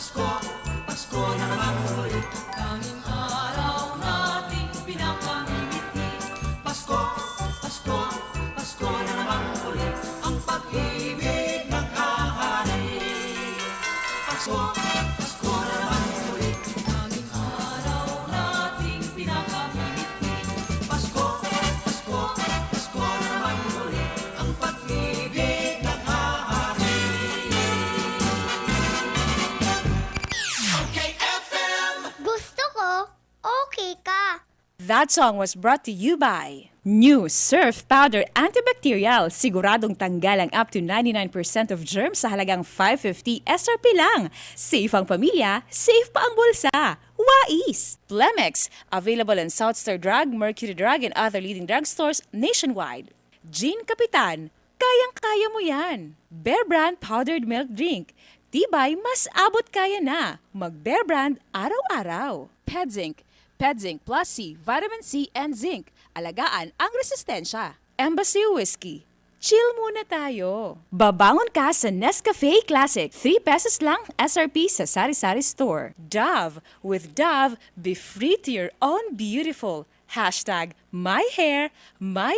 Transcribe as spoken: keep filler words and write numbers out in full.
Pasko, Pasko na naman muli. Tanging araw nating pinakamimiti. Pasko, Pasko, Pasko na naman muli. Ang pag-ibig naghahari. Pasko, Pasko na naman muli. Tanging araw nating pinakamimiti. Pasko, Pasko, Pasko na naman muli. Ang pag-ibig naghahari. Okay, F M. Gusto ko, okay ka. That song was brought to you by New Surf Powder Antibacterial. Siguradong tanggal ang up to ninety-nine percent of germs sa halagang five fifty S R P lang. Safe ang pamilya, safe pa ang bulsa. Wais! Plemex, available in South Star Drug, Mercury Drug, and other leading drugstores nationwide. Jean Capitan, kayang-kaya mo yan! Bear Brand Powdered Milk Drink. Tibay, mas abot kaya na. Mag Bear Brand araw-araw. Ped Zinc. Ped Zinc Plus C, Vitamin C and Zinc. Alagaan ang resistensya. Embassy Whiskey. Chill muna tayo. Babangon ka sa Nescafe Classic. Three pesos lang S R P sa Sari-Sari Store. Dove. With Dove, be free to your own beautiful. Hashtag my hair, my